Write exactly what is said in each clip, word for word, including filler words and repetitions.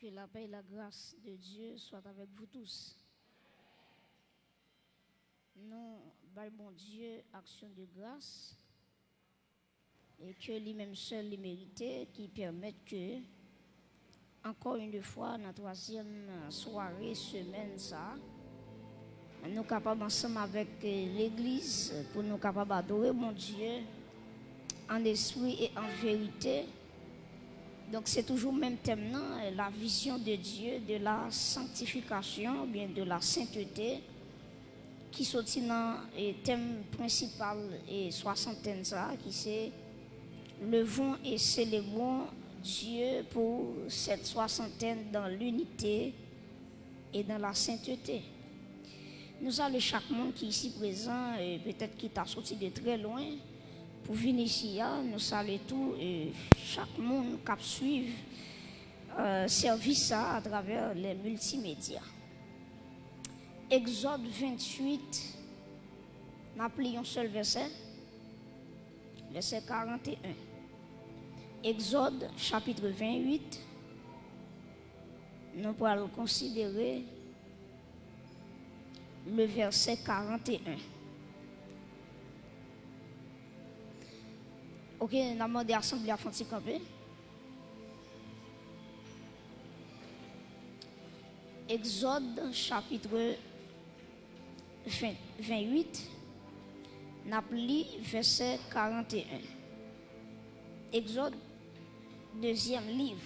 Que la paix et la grâce de Dieu soient avec vous tous. Nou bay Bondye aksyon de gras e ke li menm sèl li merite, ki pèmèt ke, ankò yon fwa, nan twazyèm sware semèn sa, nou kapab ansanm avèk, eh, legliz, pou nou kapab adore Bondye an espri e an verite. Donk, se toujou menm tèm nan, la vision de Dieu de la sanctification, oubyen de la sainteté, ki soti nan, eh, tèm prensipal, eh, swasantèn sa, ki se Levons et célébrons Dieu pour cette soixantaine dans l'unité et dans la sainteté. Nou salye chak moun ki isi prezan, e petèt ki ta soti de trè lwen pou vin isi a. Nou salye tou, e chak moun k ap swiv, e, sèvis sa a atravè lè miltimedya. Egzòd venntuit, n ap li yon sèl vèsè, vèsè karanteyen. Egzòd, chapit venntuit, nou pral konsidere le vèsè karanteyen. Oke, n ap mande asanble a fè yon ti kanpe. Egzòd, chapit ven, venntuit, n ap li vèsè karanteyen. Egzòd, deuxième livre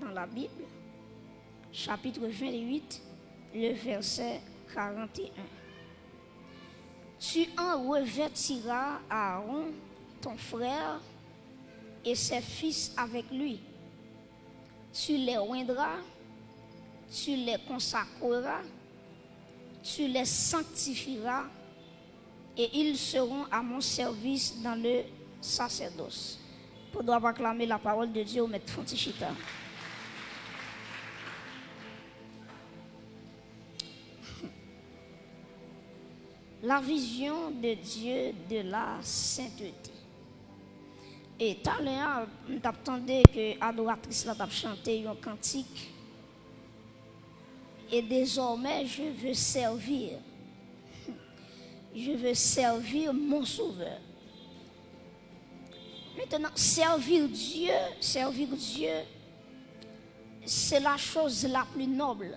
dans la Bible, chapitre vingt-huit, le verset quarante et un. Tu en revêtiras Aaron, ton frère, et ses fils avec lui. Tu les oindras, tu les consacreras, tu les sanctifieras, et ils seront à mon service dans le sacerdoce. Pandan w ap aklame la parole de Dieu, ou mèt fè yon ti chita. La vision de Dieu de la sainteté. E talè a, m t ap tande ke adoratris la t ap chante yon kantik. Et désormais, je veux servir. Je veux servir mon Sauveur. Maintenant, servir Dieu, servir Dieu, c'est la chose la plus noble.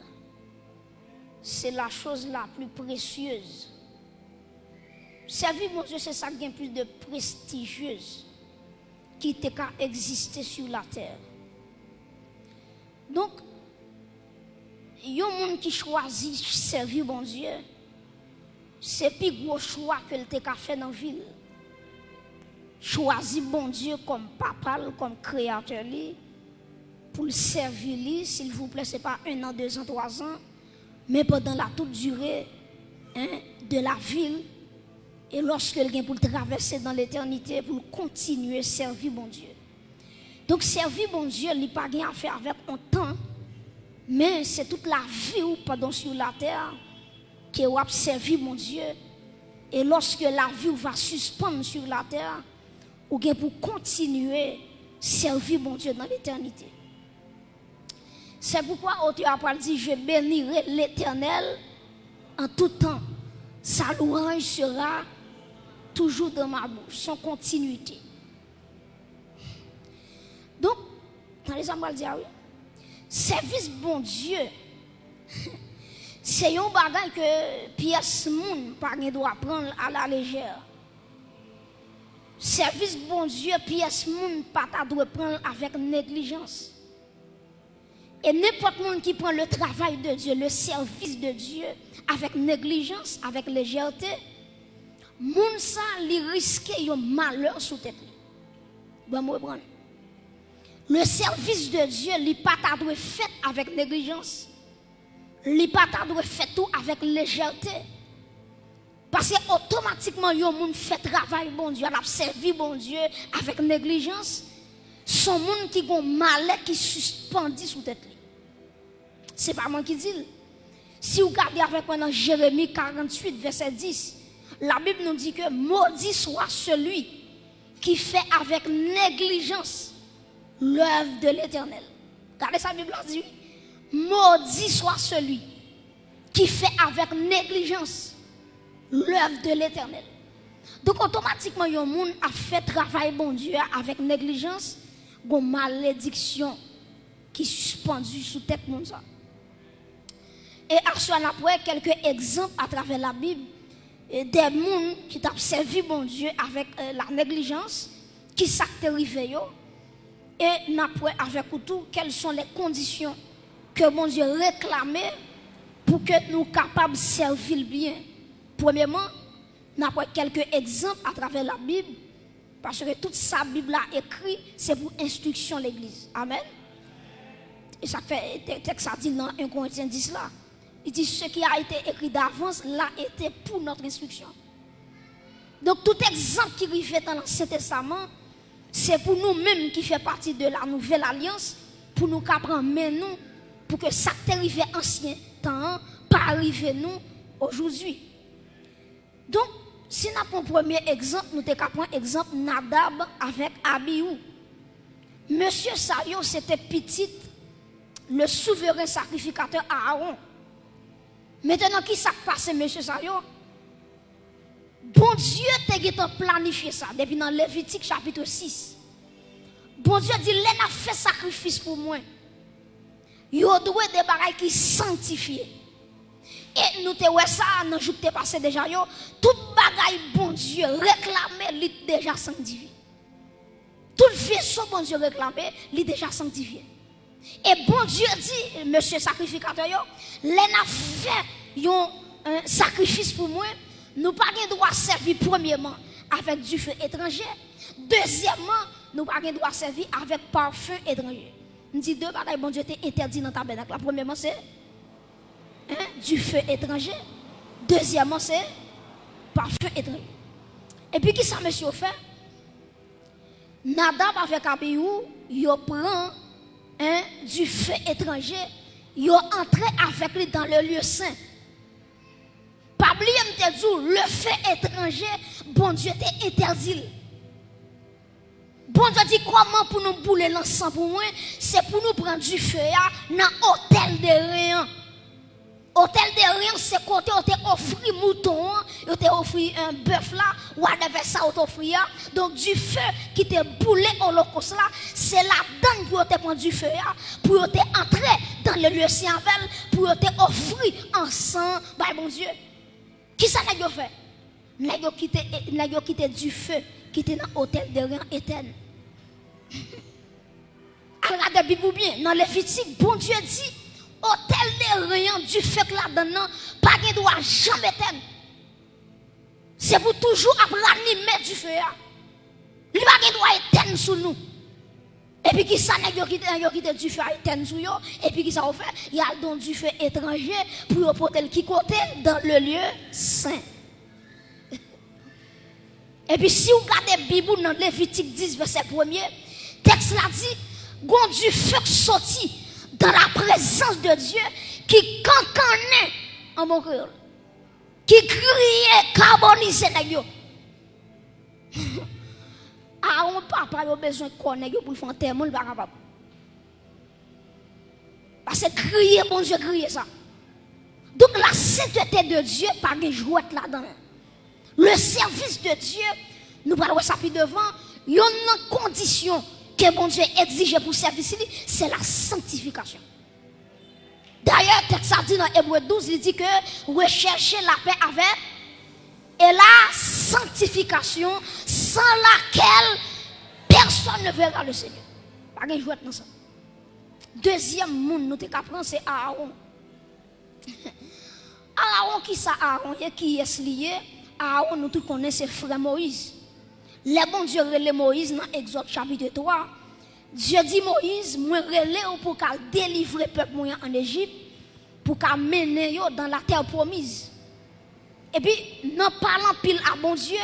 C'est la chose la plus précieuse. Sèvi Bondye, se sa k gen plis de prestijyez ki te ka egziste sou latè. Donk, yon moun ki chwazi sèvi Bondye, se pi gwo chwa ke l te ka fè nan vi l. Chwazi Bondye kòm papa l, kòm kreyatè li, pou l sèvi li, silvouplè, se pa en an, de zan, twa zan, men pandan la tout dire, en, de la vi l, e lòske l gen pou l travèse dan letènite, pou l kontinye sèvi Bondye. Donk, sèvi Bondye, li pa gen afè avèk on tan, men se tout lavi w pandan w sou latè, ke w ap sèvi Bondye, e lòske lavi w va sispann sou latè, ou gen pou kontinye sèvi Bondye nan letènite. C'est pourquoi auteur a pral di, je bénirai l'Éternel en tout temps. Sa louanj sera toujours dans ma bouche. Son kontinite. Donk, tande sa m pral di a wi. Sèvis Bondye, se yon bagay ke pyès moun pa gen dwa pran l a la lejè. Sèvis Bondye, pyès moun pa ta dwe pran l avèk neglijans. E nenpòt moun ki pran le travail de Dieu, le service de Dieu, avèk neglijans, avèk lejète, moun sa, li riske yon malè sou tèt li. Ban m reprann. Le service de Dieu, li pa ta dwe fèt avèk neglijans. Li pa ta dwe fèt tou avèk lejète. Paske otomatikman, yon moun fè travay Bondye a, l ap sèvi Bondye avèk neglijans, se yon moun ki gen yon malè ki sispandi sou tèt li. Se pa mwen ki di l. Si w gade avèk mwen nan Jeremi karanntuit, vèsè dis, Labib nou di ke, maudit soit celui qui fait avec négligence l'œuvre de l'Éternel. Gade sa Bib la di, wi. Maudit soit celui qui fait avec négligence l'œuvre de l'Éternel. Donk, otomatikman, yon moun ap fè travay Bondye a avèk neglijans, gon malediksyon ki sispandi sou tèt moun sa. E aswè, n ap wè kèlke egzanp atravè Labib, e de moun ki t ap sèvi Bondye avèk, e, la neglijans, ki sa k te rive yo, e n ap wè avèk ou tou, quelles sont les conditions ke Bondye reklame pou ke nou kapab sèvi l byen. Premyèman, n ap wè kèlke egzanp atravè Labib, paske tout sa Bib la ekri, se pou enstriksyon legliz. Amèn. E sa k fè tè-, tèks la di nan en Korentyen dis la, li di, ce qui a été écrit d'avance l'a été pour notre instruction. Donk, tout egzanp ki rive nan Ansyen Testaman, se pou nou menm ki fè pati de la nouvèl alyans, pou nou ka pran men nou, pou ke sa k te rive ansyen tan an pa rive nou ojoudwi. Donk, si n ap pran premye egzanp, nou te ka pran egzanp Nadab avèk Abiyou. Mesye sa yo, se te pitit le souveren sakrifikatè Aawon. Mentenan, ki sa k pase mesye sa yo? Bondye te gentan planifye sa depi nan Levitik chapit sis. Bondye di, lè n ap fè sakrifis pou mwen, yo dwe de bagay ki sanktifye. E nou te wè sa nan jou ki te pase deja yo, tout bagay Bondye reklame, li deja sanktifye. Tout veso Bondye reklame, li deja sanktifye. E Bondye di, mesye sakrifikatè yo, lè n ap fè yon, en, sakrifis pou mwen, nou pa gen dwa sèvi premyèman avèk dife etranje, dezyèmman, nou pa gen dwa sèvi avèk pafen etranje. M di de bagay Bondye te entèdi nan tabènak la. Premyèman, se, en, dife etranje. Dezyèmman, se pafen etranje. Epi ki sa mesye yo fè? Nadab avèk Abiyou, yo pran, en, dife etranje, yo antre avèk li dans le lieu saint. Pa bliye m te di w, le feu étranger, Bondye te entèdi l. Bondye di, kòman pou nou boule lansan pou mwen? Se pou nou pran dife a nan otèl de ren an. Otèl de ren an, se kote yo te ofri mouton an, yo te ofri, en, bèf la, whatever sa yo te ofri a. Donk, dife ki te boule olokòs la, se ladann pou yo te pran dife a, pou yo te antre dans le lieu saint avè l, pou yo te ofri ansanm bay Bondye. Kisa nèg yo fè? Nèg yo kite, nèg yo kite dife ki te nan otèl de ren an etèn. Al gade Bib ou byen, nan Levitik, Bondye di, otèl de ren an, dife k ladann nan, pa gen dwa janm etèn. Se pou toujou ap ranime dife a. Li pa gen dwa etèn sou nou. Epi ki sa nèg yo kite, nèg yo kite dife a etèn sou yo? Epi ki sa yo fè? Y al don dife etranje pou yo pote l ki kote? Dans le lieu saint. Epi si w gade Bib ou nan Levitik dis, vèsè premye, tèks la di, gon dife k soti dans la présence de Dieu ki kankannen, an bon kreyòl, ki griye, kabonize nèg yo. Aawon papa yo bezwen kò nèg yo pou l fè antèman, li pa kapab. Paske griye Bondye griye sa. Donk, la sainteté de Dieu pa gen jwèt ladan l. Le service de Dieu, nou pral wè sa pi devan, yonn nan kondisyon ke Bondye egzije pou sèvis li, se la sanctification. Dayè, tèks sa di nan Ebre douz, li di ke recherchez la paix avec et la sanctification, sans laquelle personne ne verra le Seigneur. Pa gen jwèt nan sa. Dezyèm moun nou te ka pran, se Aawon. Aawon, ki sa Aawon ye? Kiyès li ye? Aawon, nou tout konnen, se frè Moyiz. Lè Bondye rele Moyiz nan Egzòd chapit twa, Dye di Moyiz, mwen rele w pou w ka delivre pèp mwen an ann Ejip, pou w ka mennen yo dans la terre promise. Epi, nan pale anpil a Bondye,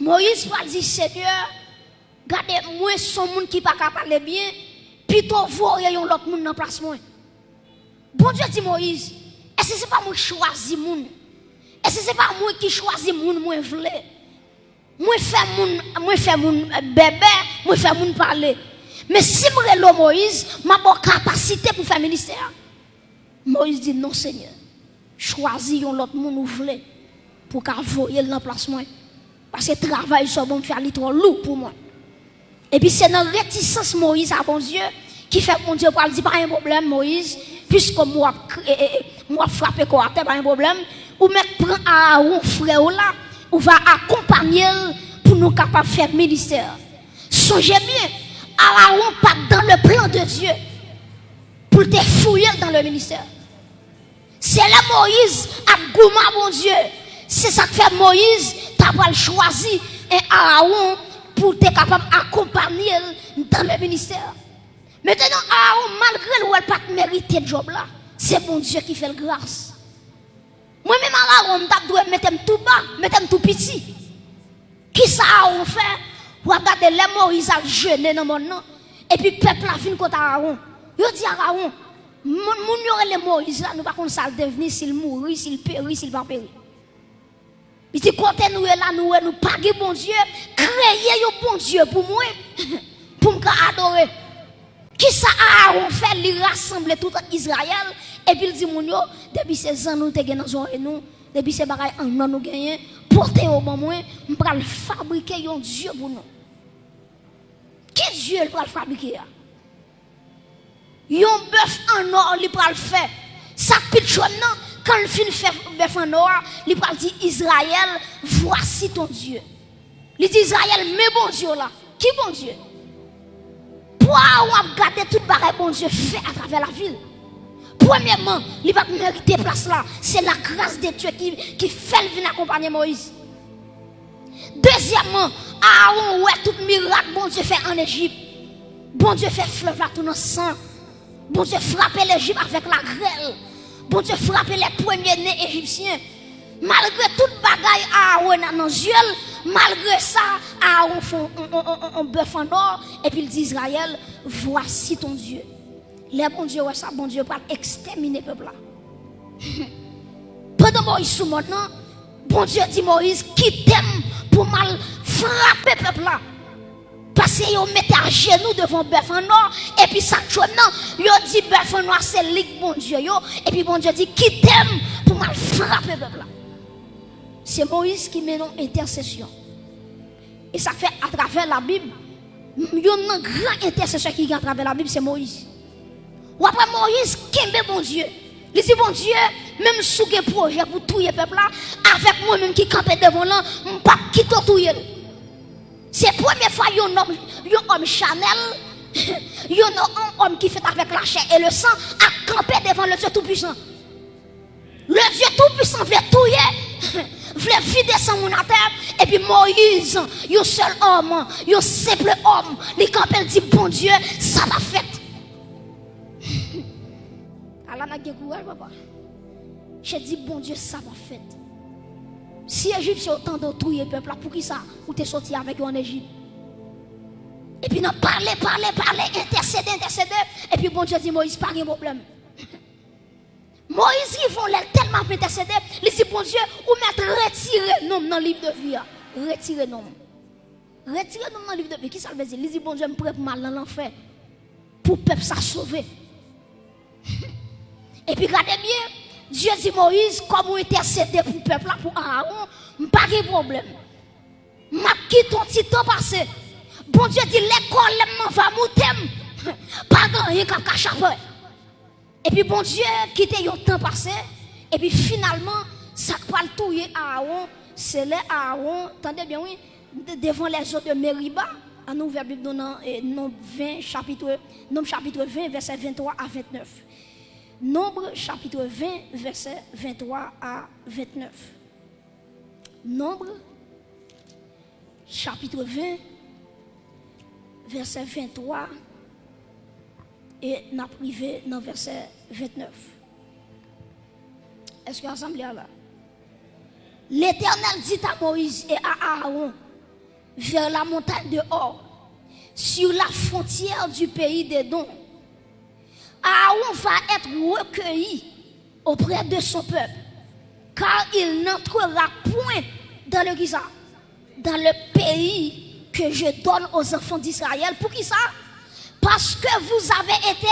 Moyiz pral di, Senyè, gade, mwen se yon moun ki pa ka pale byen, pito voye yon lòt moun nan plas mwen. Bondye di Moyiz, èske se pa mwen k chwazi moun? Èske se pa mwen ki chwazi moun mwen vle? Mwen fè moun, mwen fè moun bèbè, mwen fè moun pale. Men si m rele w Moyiz, m ap ba w kapasite pou fè ministè a. Moyiz di, "Non, Senyè. Chwazi yon lòt moun ou vle pou w ka voye l nan plas mwen. Paske travay sa w ban m fè a, li twò lou pou mwen." Epi se nan retisans Moyiz a Bondye ki fè Bondye pral di, "Pa gen pwoblèm, Moyiz, piske m w ap kri-, e, e, e, m w ap frape kò w atè, pa gen pwoblèm. Ou mèt pran Arawon, frè w la, ou va akonpanye l pou nou kapab fè ministè." Sonje byen, Arawon pa t dans le plan de Dieu pou l te fouye l dans le ministère. Se lè Moyiz ap goumen a Bondye, se sa k fè Moyiz ta pral chwazi en Arawon pou l te kapab akonpanye l dans le ministère. Mentnan, Arawon, malgre l wè l pa t merite djòb la, se Bondye ki fè l gras. Mwen menm Arawon, m t ap dwe mete m tou ba, mete m tou piti. Kisa Arawon fè? W ap gade lè Moyiz al jene nan mòn nan, epi pèp la vin kot Arawon. Yo di Arawon, moun, moun yo rele Moyiz la, nou pa konn sa l devni, si l mouri, si l peri, si l pa peri. Li di, "Kote nou ye la, nou wè nou pa gen Bondye, kreye yon Bondye pou mwen, pou m ka adore." Kisa Arawon fè? Li rasanble tout Izrayèl, epi l di moun yo, "Depi se zan nou te gen nan zòrèy nou, depi se bagay an nò nou genyen, pote yo ban mwen, m pral fabrike yon dye pou nou." Ki dye l pral fabrike a? Yon bèf an nò li pral fè. Sa k pi tchwè m nan, kan l fin fè bèf an nò a, li pral di Izrayèl, "Voici ton Dieu." Li di Izrayèl, "Men Bondye w la." Ki Bondye? Pou Arawon ap gade tout bagay Bondye fè atravè lavi l. Premyèman, li pa t merite plas la. Se lagras de Dye ki, ki fè l vin akonpanye Moyiz. Dezyèmman, Arawon wè tout mirak Bondye fè ann Ejip. Bondye fè flèv la tounen san. Bondye frape Lejip avèk lagrèl. Bondye frape lè premye ne ejipsyen. Malgre tout bagay Arawon nan, nan zye l, malgre sa, Arawon fè on, on, on, on, on bèf an nò, epi l di Izrayèl, "Voici ton Dieu." Lè Bondye wè sa, Bondye pral ekstèmine pèp la. Pandan Moyiz sou mòn nan, Bondye di Moyiz, "Kite m pou m al frape pèp la." Paske yo mete ajenou devan bèf an nò, epi sa k tchwè m nan, yo di bèf an nò a se li k Bondye yo, epi Bondye di, "Kite m pou m al frape pèp la." Se Moyiz ki mennen yon entèsesyon. E sa k fè atravè Labib, youn nan gran entèsesè ki gen atravè Labib, se Moyiz. W ap wè Moyiz kenbe Bondye. Li di, "Bondye, menm si w gen pwojè pou touye pèp la, avèk mwen menm ki kanpe devan w lan, m p ap kite w touye l." Se premye fwa yon nonm, yon òm chanèl, yon nonm, yon òm ki fèt avèk lachè e lesan ap kanpe devan le Dye Toupisan. Le Dye Toupisan vle touye, vle vide san moun atè, epi Moyiz, yon sèl òm, yon senp òm, li kanpe, l di, "Bondye, sa p ap fèt." Ala n a gen kouraj, papa. Che di, "Bondye, sa p ap fèt. Si Ejipsyen yo tande w touye pèp la, poukisa ou te soti avèk yo ann Ejip?" Epi nan pale, pale, pale, entèsede, entèsede, epi Bondye di Moyiz, "Pa gen pwoblèm." Moyiz rive yon lè, l tèlman ap entèsede, li di, "Bondye, ou mèt retire non m nan liv de vi a. Retire non m. Retire non m nan liv de vi." Kisa l vle di? Li di, "Bondye, m prè pou m al nan lanfè pou pèp sa sove." Epi gade byen, Dye di Moyiz, "Kòm ou entèsede pou pèp la, pou Arawon, m pa gen pwoblèm. M ap kite yon ti tan pase." Bondye di, "Lè kòlè m nan va moute m, pa gen anyen k ap ka chape." Epi Bondye kite yon tan pase, epi finalman, sa k pral touye Arawon, se lè Arawon, tande byen wi, de-, devan lèzo de Meriba, ann ouvè Bib nou nan, eh, Nonb ven, chapit, Nonb chapit ven, vèsè venntwa a ventnèf. Nonb chapit ven, vèsè venntwa a ventnèf. Nonb, chapit ven, vèsè venntwa, e n ap rive nan vèsè ventnèf. Èske asanble a la? L'Éternel dit à Moïse et à Aaron, vers la montagne de Hor, sur la frontière du pays d'Édom. Aaron va être recueilli auprès de son peuple, car il n'entrera point dans le kisa? Dans le pays que je donne aux enfants d'Israël. Poukisa? Parce que vous avez été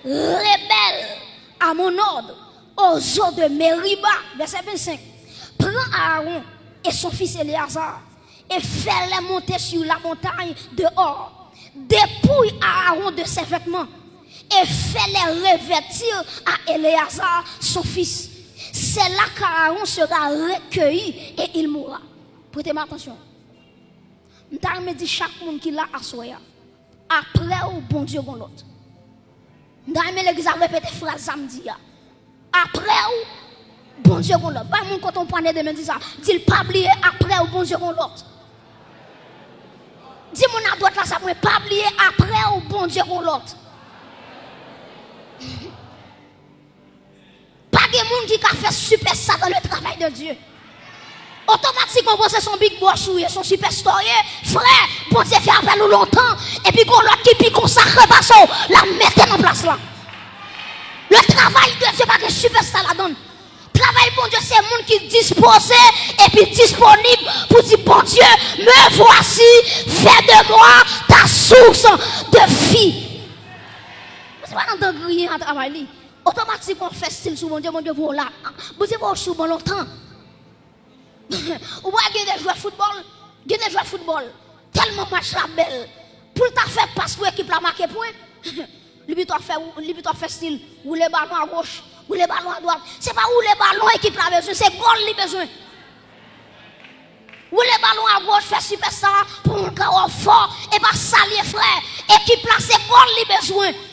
rebelles à mon ordre, aux eaux de Mériba, verset vingt-cinq, prends Aaron et son fils Éléazar et fais-les monter sur la montagne de Hor. Dépouille Aaron de ses vêtements et fais-les revêtir à Éléazar, son fils. C'est là qu'Aaron sera recueilli et il mourra. Prête attention. M ta renmen di chak moun ki la aswè a, apre w, Bondye gon lòt. M ta renmen legliz la repete fraz sa m di a. Apre w, Bondye gon lòt. Bay moun kote w pwannede men di sa. Di l pa bliye, apre w, Bondye gon lòt. Di moun a dwat la sa mwen, pa bliye, apre w, Bondye gon lòt. Pa gen moun ki ka fè sipèsta dans le travail de Dieu. Otomatikman w panse se yon big boss ou ye, se yon sipèsta w ye. Frè, Bondye fè apèl ou lontan, epi gon lòt ki pi konsakre pase w, l ap mete nan plas la. Le travail de Dieu pa gen sipèsta ladan l. Travay Bondye se moun ki dispoze epi disponib pou di, Bondye, me voici, fais de moi ta source de vie. Ou se pa nan dan griyen a travay li. Otomatikman w fè stil sou Bondye, Bondye voye w la. Bondye voye w sou ban lontan. Ou wè gen de jwè foutbòl, gen de jwè foutbòl, tèlman match la bèl, pou l ta fè pas pou ekip la make pwen, li pito ap fè, li pito ap fè stil, woule balon agoch, woule balon adwat. Se pa woule balon ekip la bezwen, se gòl li bezwen. Woule balon agoch, fè sipèsta pou moun ka wè w fò, e pa sa l ye, frè. Ekip la, se gòl li bezwen.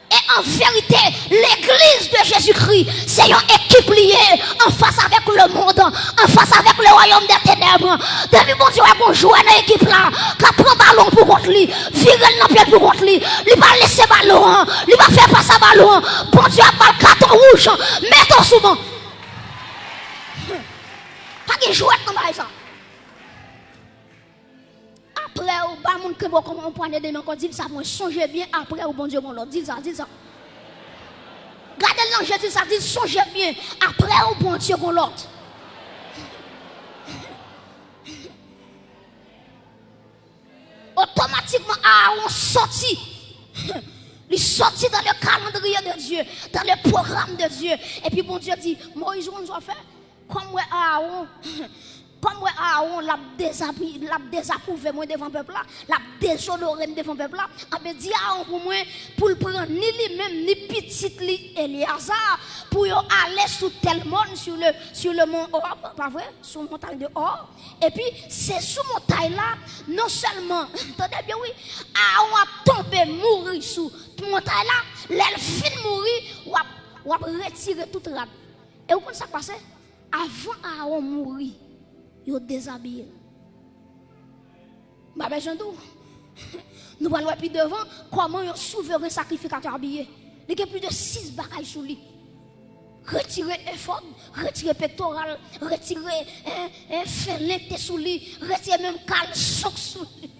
E an verite, legliz de Jezikri, se yon ekip li ye, anfas avèk lemonn, anfas avèk le wayòm dè tenèb. Depi Bondye wè gon jwè nan ekip la, k ap pran balon pou kont li, vire l nan pye l pou kont li, li pa lese balon an, li pa fè pas a balon an, Bondye ap ba l katon wouj, mete w sou ban. Pa gen jwèt nan bagay sa. Apre w, ba moun kenbe w kòm yon pwanye de men ankò, di l sa pou mwen, sonje byen, apre w, Bondye gon lòt. Di l sa, di l sa. Gade l nan je, di l sa, di l, sonje byen, apre w, Bondye gon lòt. Otomatikman, Aaron sòti. Li sòti dans le calendrier de Dieu, dans le programme de Dieu. Epi Bondye di, Moyiz, ou konn sa w fè? Kòm m wè Aaron, kòm m wè Aaron, l ap dezapi-, l ap dezapwouve mwen devan pèp la, l ap dezonore m devan pèp la, anben di Aaron pou mwen, pou l pran ni li menm, ni pitit li Eleazar, pou yo ale sou tèl mòn, sur le, sur le mont Hor, pa vre? Sou montay de Hor. Epi, se sou montay la, non sèlman, tande byen wi, Aaron ap tonbe mouri sou montay la, lè l fin mouri, w ap, w ap retire tout rad. E ou konn sa k pase? Avan Aaron mouri, yo dezabiye l. M pa bezwen di w. Nou pral wè pi devan kòman yon souveren sakrifikatè abiye. Li gen plis de sis bagay sou li. Retire efòd, retire pektoral, retire, en, en, fen len k te sou li, retire menm kalson k sou li.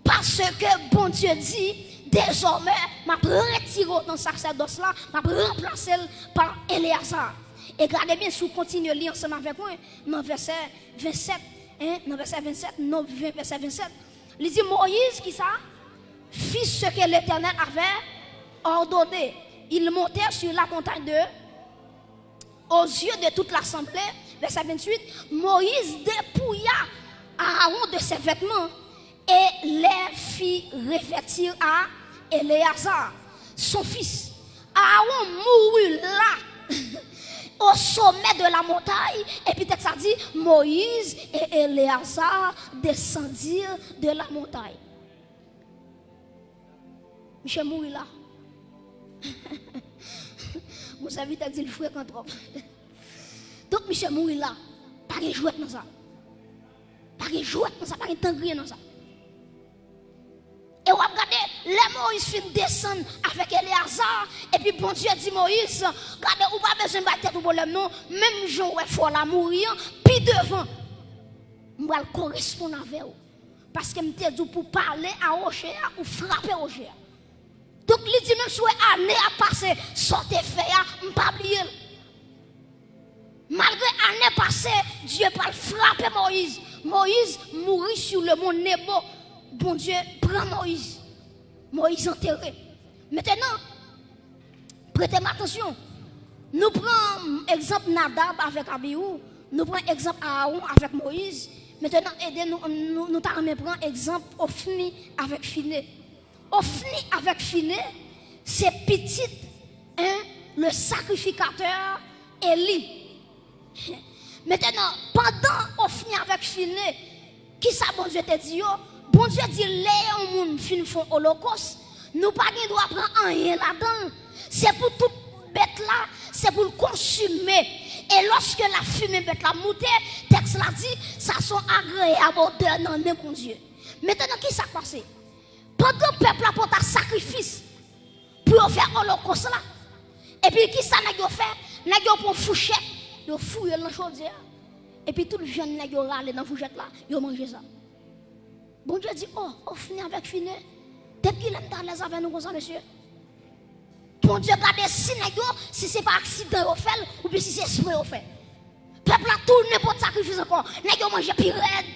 Paske Bondye di, dezòmè, m ap retire w nan sasèdòs la, m ap ranplase l pa Eleazar. E gade byen, si w kontinye li ansanm avèk mwen, nan vèsè vennsèt, en, nan vèsè vennsèt, Nonb ven, vèsè vennsèt, li di, Moïse, ki sa? Fit ce que l'Éternel avait ordonné. Ils montèrent sur la montagne de aux yeux de toute l'assemblée, vèsè venntuit, Moïse dépouilla Aaron de ses vêtements et les fit revêtir à Éléazar, son fils. Aaron mourut là, au sommet de la montagne, epi tèks la di, Moïse et Éléazar descendirent de la montagne. Misye mouri la. Mon sèvitè di l frekan twòp. Donk, misye mouri la. Pa gen jwèt nan sa. Pa gen jwèt nan sa, pa gen tangriyen nan sa. E w ap gade, lè Moyiz fin desann avèk Eleazar, epi Bondye di Moyiz, gade, ou pa bezwen bay tèt ou pwoblèm non, menm jan w wè frè w la mouri an, pi devan, m pral koresponn avè w. Paske m te di w pou w pale a woche a, ou frape woche a. Donk, li di, menm si w wè ane ap pase, sa w te fè a, m pa bliye l. Malgre ane pase, Dye pral frape Moyiz. Moyiz mouri sou le mont Nebo. Bondye pran Moyiz. Moyiz antere. Mentenan, Prete m atansyon. Nou pran egzanp Nadab avèk Abiyou, nou pran egzanp Aawon avèk Moyiz. Mentenan, ede nou, nou, nou ta renmen pran egzanp Ofni avèk Fine. Ofni avèk Fine, se pitit, en, le sakrifikatè Eli. Mentenan, pandan Ofni avèk Fine, kisa Bondye te di yo? Bondye di, lè yon moun fin fè yon olokòs, nou pa gen dwa pran anyen ladan l. Se pou tout bèt la, se pou l konsime. E lòske lafimen bèt la moute, tèks la di, sa se yon agreyab odè nan nen Bondye. Mentenan, kisa k pase? Pandan pèp la pote sakrifis pou yo fè olokòs la, epi kisa nèg yo fè? Nèg yo pran fouchèt, yo fouye l nan chodyè a. Epi tout vyann nèg yo rale nan fouchèt la, yo manje sa. Bondye di, o, Ofni avèk Fine, depi kilè m t alèz avè nou konsa, mesye? Bondye gade si nèg yo, si se pa aksidan yo fè l, oubyen si se espre yo fè. Pèp la tounen pote sakrifis ankò. Nèg yo manje pi rèd.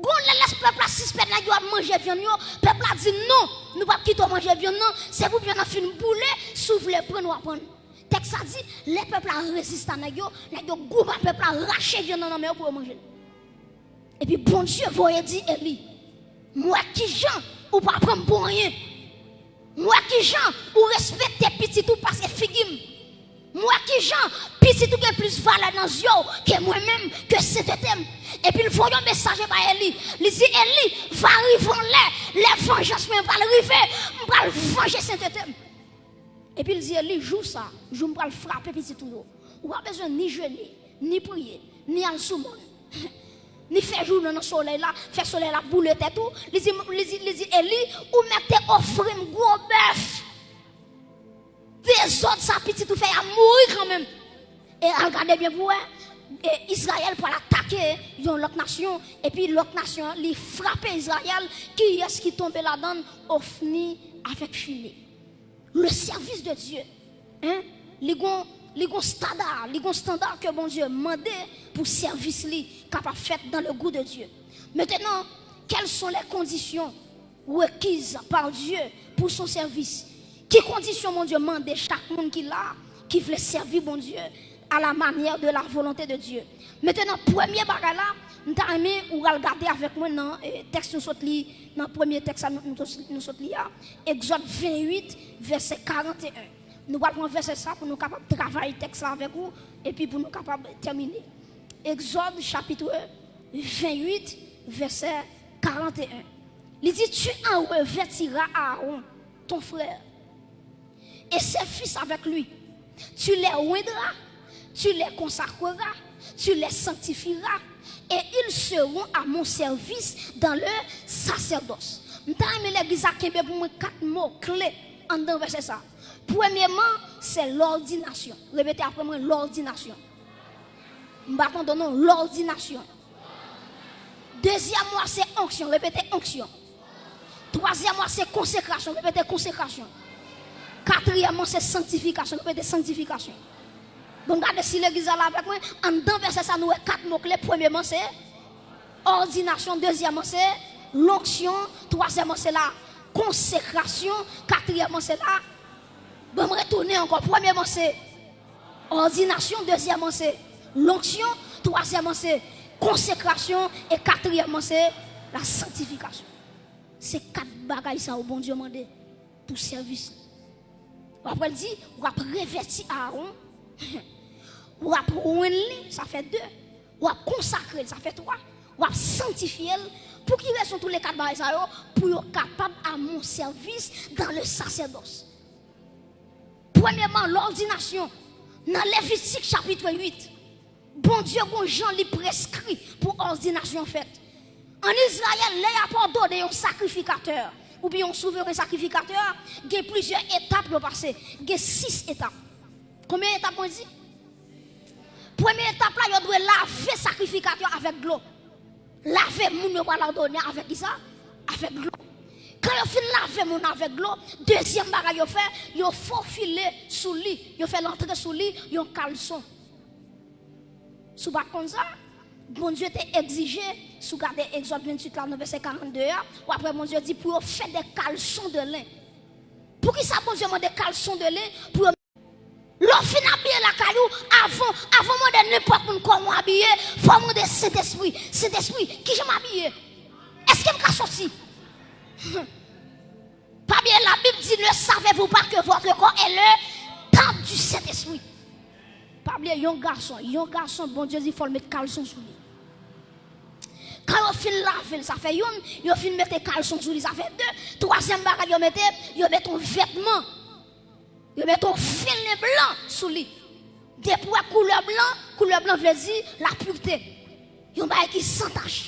Gon lè lè pèp la sispann nèg yo ap manje vyann yo, pèp la di non, nou p ap kite w manje vyann nan, se pou vyann nan fin boule, si w vle pran w a pran. Tèks la di, lè pèp la reziste a nèg yo, nèg yo goumen pèp la, rache vyann nan nan men yo pou yo manje l. Epi Bondye voye di Eli, m wè kijan ou pa pran m pou anyen. M wè kijan ou respekte pitit ou pase figi m. M wè kijan pitit ou gen plis valè nan zye w ke mwen menm, ke sentete m. Epi l voye yon mesaj ba Eli. Li di, Eli, va rive yon lè, lè vanjans mwen pral rive, m pral vanje sentete m. Epi l di Eli, jou sa, jou m pral frape pitit ou yo. Ou pa bezwen ni jene, ni priye, ni al sou mòn, ni fè jounen nan solèy la, fè solèy la boule tèt ou. Li di, li di, li di Eli, ou mèt te ofri m gwo bèf. Dezòd sa pitit ou fè a mouri kanmenm. E al gade byen pou wè, e Izrayèl pral atake yon lòt nasyon, epi lòt nasyon an, li frape Izrayèl, kiyès ki tonbe ladan l? Ofni avèk Fine. Le service de Dieu, hein, li gon, li gon standa, li gon standa ke Bondye mande pou sèvis li kapab fèt dans le goût de Dieu. Maintenant, quelles sont les conditions requises par Dieu pour son service? Ki kondisyon Bondye mande chak moun ki la, ki vle sèvi Bondye à la manière de la volonté de Dieu? Maintenant, premye bagay la, m ta renmen ou al gade avèk mwen nan, eh, tèks nou sot li, nan premye tèks la nou, nou, nou sot li a, Egzòd vennwit, vèsè karanteyen. Nou pral pran vèsè sa pou nou kapab travay tèks la avèk ou, epi pou nou kapab tèmine. Egzòd chapit vennwit, vèsè karanteyen. Li di, tu en revêtiras Aaron, ton frère, et ses fils avec lui. Tu les oindras, tu les consacreras, tu les sanctifieras, et ils seront à mon service dans le sacerdoce. M ta renmen legliz la kenbe pou mwen kat mo kle anndan vèsè sa. Premyeman, se lòdinasyon. Repete apre mwen, lòdinasyon. M pa tande w non, lòdinasyon. Dezyèm mwa se onksyon, repete onksyon. Twazyèm mwa se konsekrasyon, repete konsekrasyon. Katriyèm mwa se sanktifikasyon, repete sanktifikasyon. Bon, gade si legliz la la avèk mwen, anndan vèsè sa nou wè kat mo kle, premyeman se òdinasyon, dezyèmman se lonksyon, twazyèmman se la konsekrasyon, katriyèmman se la, bon, m retounen ankò, premyeman se òdinasyon, dezyèmman se lonksyon, twazyèmman se konsekrasyon, e katriyèmman se la sanktifikasyon. Se kat bagay sa yo Bondye mande pou sèvis li. W ap wè l di, w ap revèti Aaron, w ap onn li, sa fè de, w ap konsakre l, sa fè twa, w ap sanktifye l. Pou ki rezon tou le kat bagay sa yo? Pou yo kapab à mon service dans le sacerdoce. Premyeman, lòdinasyon. Nan Levitik chapit uit, Bondye gon jan li preskri pou òdinasyon fèt. Ann Izrayèl, lè y ap òdone yon sakrifikatè, oubyen yon souveren sakrifikatè, gen plizyè etap yo pase. Gen sis etap. Konbyen etap mwen di? Premye etap la, yo dwe lave sakrifikatè avèk dlo. Lave moun yo pral òdone avèk kisa? Avèk dlo. Kan yo fin lave moun avèk dlo, dezyèm bagay yo fè, yo fofile sou li, yo fè l antre sou li yon kalson. Si w pa t konn sa, Bondye te egzije, si w gade Egzòd venntuit la, nan vèsè karannde a, w ap wè Bondye di pou yo fè de kalson de len. Poukisa Bondye mande kalson de len pou yo? Lè w fin abiye lakay ou, avan, avan w mande nenpòt moun kòman w abiye, fò w mande Sentespri, Sentespri, kijan m abiye? Èske m ka soti? Pa bliye, Labib di, ne savez-vous pas que votre corps est le temple du Saint-Esprit? Pa bliye, yon gason, yon gason, Bondye di fò l met kalson sou li. Kan yo fin lave l, sa fè youn, yo fin mete kalson sou li, sa fè de. Twazyèm bagay yo mete, yo mete yon vètman. Yo mete yon filen blan sou li. Depi w wè koulè blan, koulè blan vle di lapirite. Yon bagay ki san tach.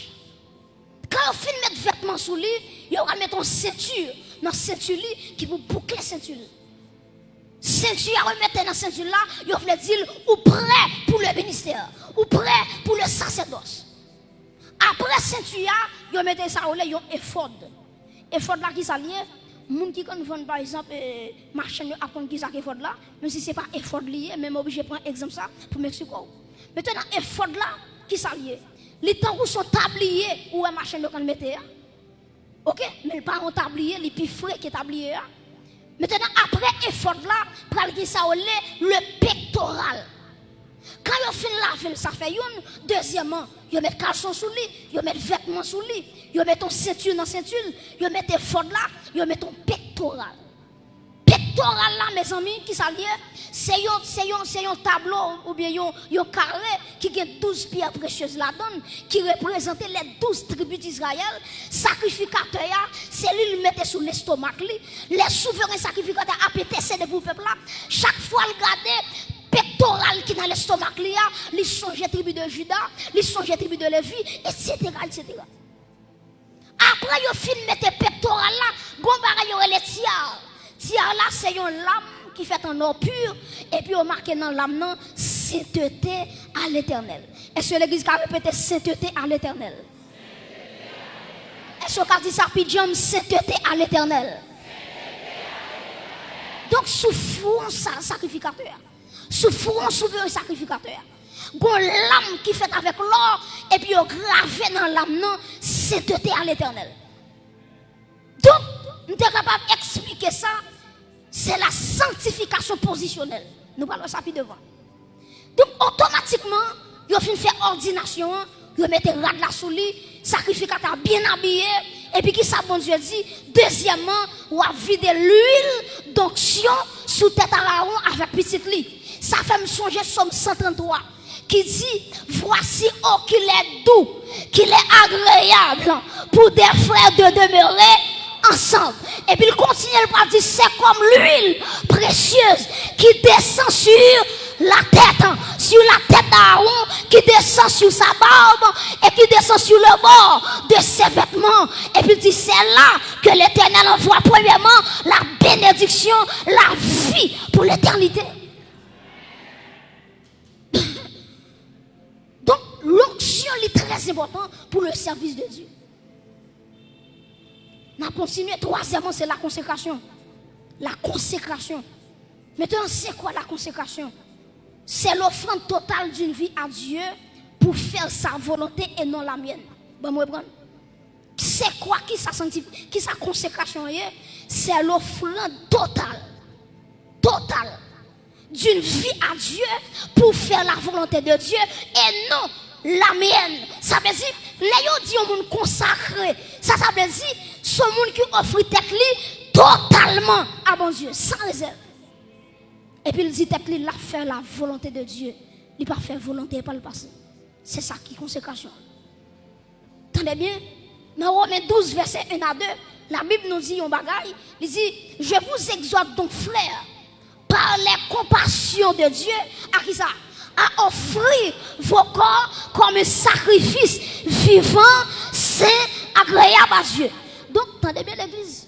Kan yo fin met vètman sou li, yo pral mete yon senti nan senti li ki pou boukle senti l. Senti a yo mete nan senti l la, yo vle di l ou prè pou le ministè, ou prè pou le sasèdòs. Apre senti a, yo mete sa yo rele yon efòd. Efòd la ki sa l ye? Moun ki konn vann pa egzanp, eh, machann yo ap konn ki sa k efòd la, menm si se pa efòd li ye, men m oblije pran egzanp sa pou m eksplike w. Mentnan efòd la, ki sa l ye? Li tankou se yon tabliye ou wè machann yo konn mete a. Oke, men l pa yon tabliye, li pi fre ke tabliye a. Mentnan apre efòd la, pral gen sa yo rele le pektoral. Kan yo fin lave l, sa fè youn. Dezyèmman, yo met kalson sou li, yo met vètman sou li, yo met yon senti nan senti l, yo met efòd la, yo met yon pektoral. Pektoral la, mezanmi, ki sa l ye? Se yon, se yon, se yon tablo oubyen yon, yon kare ki gen douz pyè presyez ladan l, ki reprezante les douze tribus d'Israël. Sakrifikatè a, se li l mete sou lestomak li. Lè souveren sakrifikatè ap entèsede pou pèp la, chak fwa l gade pektoral ki nan lestomak li a, li sonje tribi de Jida, li sonje tribi de Levi, etsetera, etsetera. Apre yo fin mete pektoral la, gon bagay yo rele tyar. Tyar la se yon lam ki fèt an or pur, epi yo make nan lam nan sainteté à l'Éternel. Èske legliz ka repete sainteté à l'Éternel? Èske w ka di sa pi djanm, sainteté à l'Éternel? Donk sou fwon sa sakrifikatè a. Sou fwon souveren sakrifikatè a. Gon lam ki fèt avèk lò, epi yo grave nan lam nan, sainteté à l'Éternel. Donk, m te kapab eksplike sa, se la sanctification positionnelle. Nou pral wè sa pi devan. Donk, otomatikman, yo fin fè òdinasyon an, yo mete rad la sou li, sakrifikatè a byen abiye, epi ki sa Bondye di? Dezyèmman, w ap vide lwil donksyon sou tèt Arawon avèk pitit li. Sa fè m sonje Sòm san tranntwa, ki di, Voici, oh, qu'il est doux, qu'il est agréable pour des frères de demeurer ensemble. Epi l kontinye, l pral di, c'est comme l'huile précieuse qui descend sur la tête, sur la tête d'Aaron, qui descend sur sa barbe et qui descend sur le bord de ses vêtements. Epi l di, c'est là que l'Éternel envoie premièrement la bénédiction, la vie pour l'éternité. Donk, lonksyon li trè enpòtan pou le sèvis de Dye. N ap kontinye. Twazyèmman, se la konsekrasyon. La konsekrasyon. Maintenant, c'est quoi la consécration? C'est l'offrande totale d'une vie à Dieu pour faire sa volonté et non la mienne. Bon, mwen pran. C'est quoi, ki sa sanctif-, ki sa konsekrasyon ye? C'est l'offrande totale, totale d'une vie à Dieu pour faire la volonté de Dieu et non la mienne. Sa vle di, lè yo di yon moun konsakre, sa, sa vle di, se yon moun ki ofri tèt li totalman a Bondye, san rezèv. Epi l di tèt li, l ap fè la volonte de Dye. Li pa fè volonte pa l pase. Se sa ki konsekrasyon. Tande byen, nan Women douz, vèsè en a de, Labib nou di yon bagay, li di, Je vous exhorte donc, frères, par les compassions de Dieu, à ki sa? À offrir vos corps comme un sacrifice vivant, saint, agréable à Dieu. Donk, tande byen, legliz.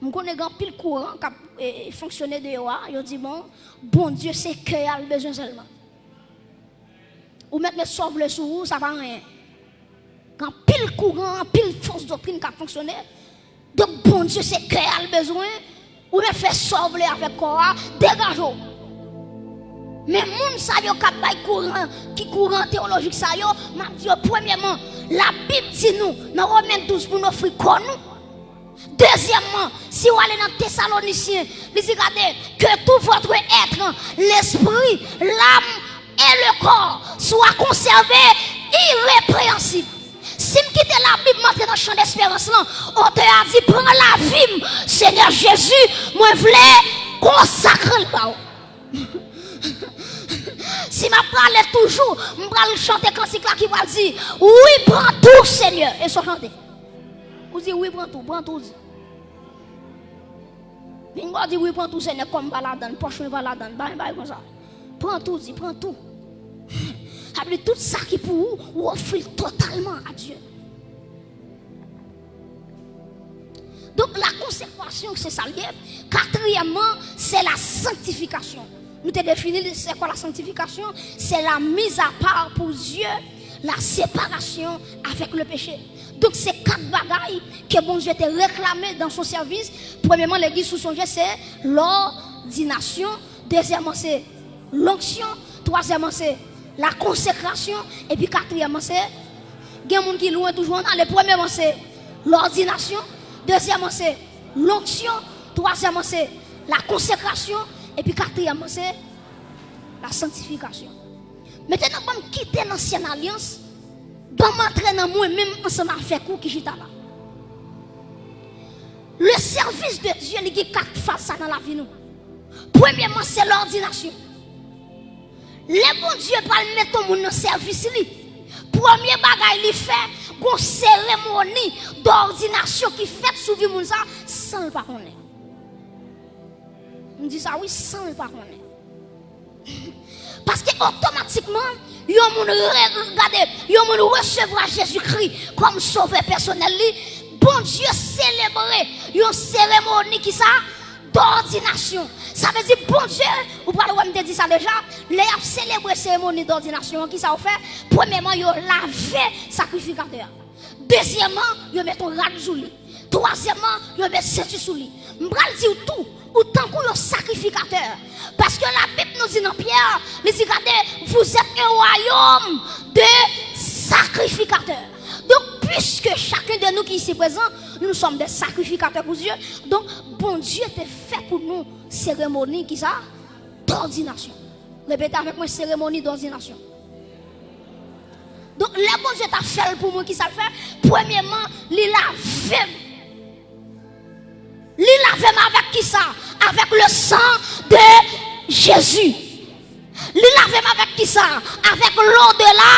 M konnen gen anpil kouran k ap, e, fonksyone deyò a, yo di, bon, Bondye se kè a l bezwen sèlman. Ou mèt met sa w vle sou ou, sa pa anyen. Gen anpil kouran, anpil fos doktrin k ap fonksyone. Donk, Bondye se kè a l bezwen, ou mèt fè sa w vle avèk kò a, degaje w. Men moun sa yo k ap bay kouran, ki kouran teyolojik sa yo, m ap di yo, premyèman, Labib di nou, nan Women douz, pou n ofri kò nou, Dezyèmman, si w ale nan Tesalonisyen, li di, gade, que tout votre être, l'esprit, l'âme et le corps soit conservé irrépréhensible. Si m kite Labib, m antre nan chan desperans lan, otè a di, pran lavi m, Senyè Jezi, mwen vle konsakre l ba ou. Si m ap prale toujou, m pral chante kantik la ki pral di, wi, pran tou, Senyè. E sa w chante. Ou di, wi, pran tou, pran tou, di. Vin bò di, wi, pran tou, Senyè, kò m pa ladann, pòch mwen pa ladann, bagay, bagay konsa. Pran tou, di, pran tou. Sa vle di tout sa ki pou ou, ou ofri l totalman a Dye. Donk, la konsekrasyon, se sa l ye. Katriyèmman, se la sanktifikasyon. Nou te defini l, se kwa la sanktifikasyon? Se la mise à part pour Dieu, la séparation avec le péché. Donk, se kat bagay ke Bondye te reklame dans son service. Premyèman, legliz sou sonje, se lòdinasyon. Dezyèmman, se lonksyon. Twazyèmman, se la konsekrasyon. Epi katriyèmman, se, gen moun ki lwen toujou, ann ale. Premyèman, se lòdinasyon. Dezyèmman, se lonksyon. Twazyèmman, se la konsekrasyon. Epi katriyèmman, se la sanktifikasyon. Mentnan, ban m kite lansyèn alyans, ban m antre nan mwen menm ansanm avèk ou ki chita la. Le service de Dieu, li gen kat faz sa nan lavi nou. Premyèman, se lòdinasyon. Lè Bondye pral met yon moun nan sèvis li, premye bagay li fè, gon seremoni dòdinasyon ki fèt sou vi moun sa, san l pa konnen. M di sa wi, san l pa konnen. Paske otomatikman, yon moun re-, gade, yon moun resevwa Jezikri kòm sovè pèsonèl li, Bondye selebre yon seremoni ki sa, dòdinasyon. Sa vle di Bondye, ou pral wè m te di sa deja, lè y ap selebre seremoni dòdinasyon an, ki sa yo fè? Premyèman, yo lave sakrifikatè a. Dezyèmman, yo met yon rad sou li. Twazyèmman, yo met senti sou li. M pral di w tou, ou tankou yon sakrifikatè. Paske Labib nou di nan Pyè, li di, gade, vous êtes un royaume de sacrificateurs. Donk, puisque chacun de nous qui ici présent, nous sommes des sacrificateurs pour Dieu, donk, Bondye te fè pou nou seremoni, ki sa? Dòdinasyon. Repete avèk mwen, seremoni dòdinasyon. Donk, lè Bondye t ap fè l pou mwen, ki sa l fè? Premyèman, li lave m. Li lave m avèk ki sa? Avec le sang de Jésus. Li lave m avèk ki sa? Avec l'eau de la